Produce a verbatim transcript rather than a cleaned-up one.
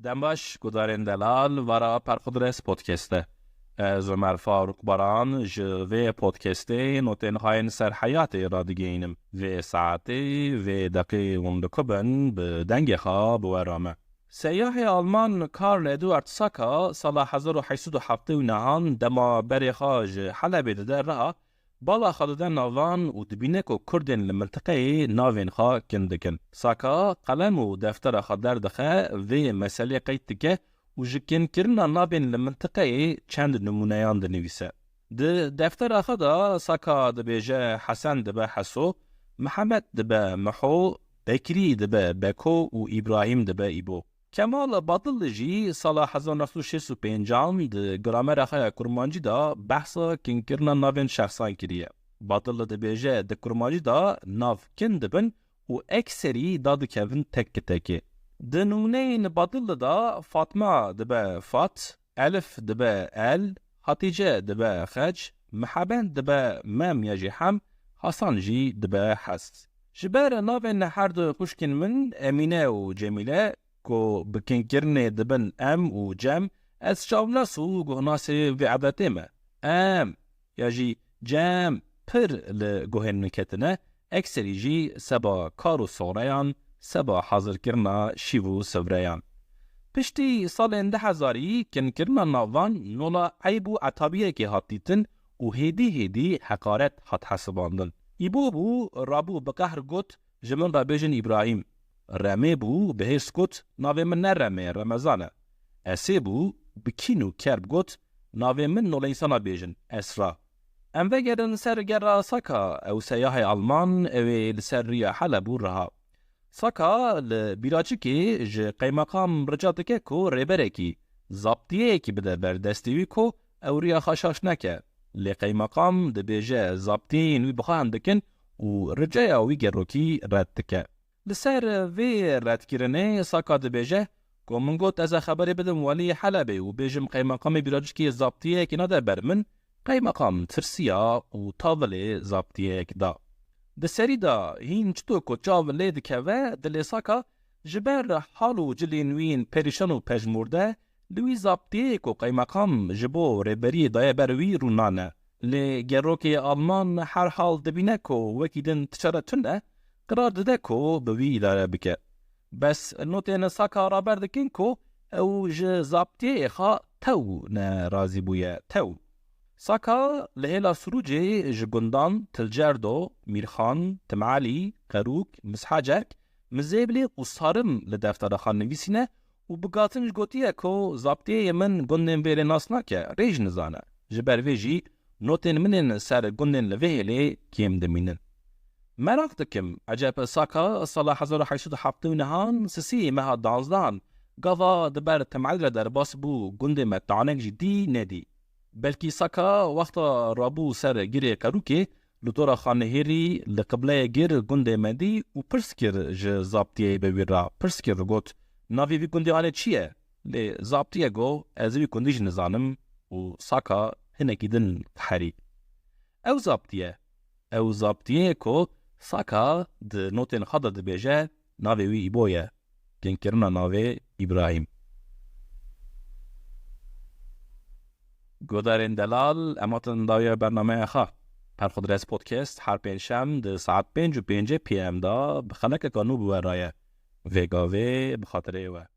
Dem baş, gudarên delal, vara Perxudres Podcast e. Ez Ömer Faruk Baran ji vê podcastê notên xwe yên ser heyatê radigihînim. Vê saetê, vê deqê hûn dikubin, bi dengê xwe bi we re me. Seyahê Alman Karl Eduard Saka sala hezar û heşt sed û heftê û nehan dema berê xwe ji Helebê dide reha, bala xwe dide navan û dibîne ku Kurdên li mintiqeyê navên xwe kin dikin. Saka qelem û deftera xwe derdixe, vê meselê qeyd dike û ji kinkirina navên li mintiqeyê çend nimûneyan dinivîse. Di deftera xwe de Saka dibêje Hesen dibe Heso, Mihemed dibe Miho, Bekirî dibe Beko û Îbrahîm dibe Îbo. Kemal Badil jî sala hezar neh sed û şêst û pêncan di gramera xwe ya kurmancî de behsa kinkirina navên şexsan kiriye. Badil dibêje di kurmancî de nav kin dibin û ekserî dadikevin tek kitekê. Di nimûneyên Badil de Fatma dibe Fat, Elif dibe El, Hatîce dibe Xec, Miheben dibe Mem ya jî Hem, Hasan jî dibe Hes. Ji ber navên her du xwişkên min Emîne û Cemîle ku bi kinkirinê dibin Em û Cem, ez çavnas û guhnasê vê edetê me. Em ya jî Cem pir li guhên min ketine, ekserî jî seba kar û soreyan, seba hazirkirina şîv û sivreyan. Piştî salên du hezarî kinkirina navan nola eyb û etabiyekê hat dîtin û hêdî hêdî heqaret hat hesibandin. Îbo bû, rabû bi qehr got, Ji min re bêjin Îbrahîm. Remê bû, bi hêrs got, Navê min ne Remê, Remezan e. Esê bû, bi kîn û kerb got, Navê min nolê însana bêjin, Esra. Em vegerin ser gera Saka, ew seyahê Alman, ew ê li ser riya Helebû reha. Saka li bîraçikê ji qeymeqam rica dike ku rêberekî, zaptiyeyekî bide ber destê wî ku ew riya xwe şaş neke. Lê qeymeqam dibêje zaptiyeyên wî bi xwe hem dikin û ricaya wî gerokî red dike. Li ser vê redkirinê Saka dibêje ku min got ez ê xeberê bidim weliyê Helebê û bêjim qeymeqamê bîraçikê zaptiyeyekî nade ber min, qeymeqam tirsiya û tavilê zaptiyeyek da. Di serî de hîn çito ku çav lê dikeve, dilê Saka ji ber hal û cilên wî yên perîşan û pejmûrde, li wî zaptiyeyê ku qeymeqam ji bo rêberiyê daye ber wî rûnane. Lê gerokê Alman her hal dibîne ku wekî din ti çare tune, qirar dide ku bi wî îdare bike. Bes notên Saka raber dikin ku ew ji zaptiyeyê xwe tew ne razî bûye, tew. Saka li hêla Sirûcê ji gundan Tilcerdo, Mîrxan, Timalî, Qerûk, Mishacerk, Mizêblê û Sarim li deftera xwe nivîsîne û bi gatinc gotiye ku zaptiyeyê min gundên vê hêlê nas nake, rê jî nizane. Ji ber vê jî notên min ên ser gundên li vê hêlê kêm dimînin. Meraq dikim, eceb Saka sala hezar û heşt sed û heftê û nehan sisiyê meha danzdehan gava di ber Timalî re derbas bû gundê me tanek jî dî nedî? Belkî Saka wexta rabû ser girê Qerûkê, li dora xwe nihêrî, li qibleyê gir gundê me dî û pirs kir ji zaptiyeyê bi wî re. Pirs kir, got, Navê vî gundê hanê çi ye? Lê zaptiye got, Ez vî gundî jî nizanim û Saka hinekî din qeherî. Ew zaptiye, ew zaptiye ku Saka di notên xwe de dibêje, navê wî Îbo ye. Kinkirina navê Îbrahîm. Guhdarên delal, em hatin dawiya bernameya xwe. Perxudres Podcast her pêncşem di saet pênc û pêncî P M de bi xelekeka nû bi we re ye. Vê gavê bi xatirê we.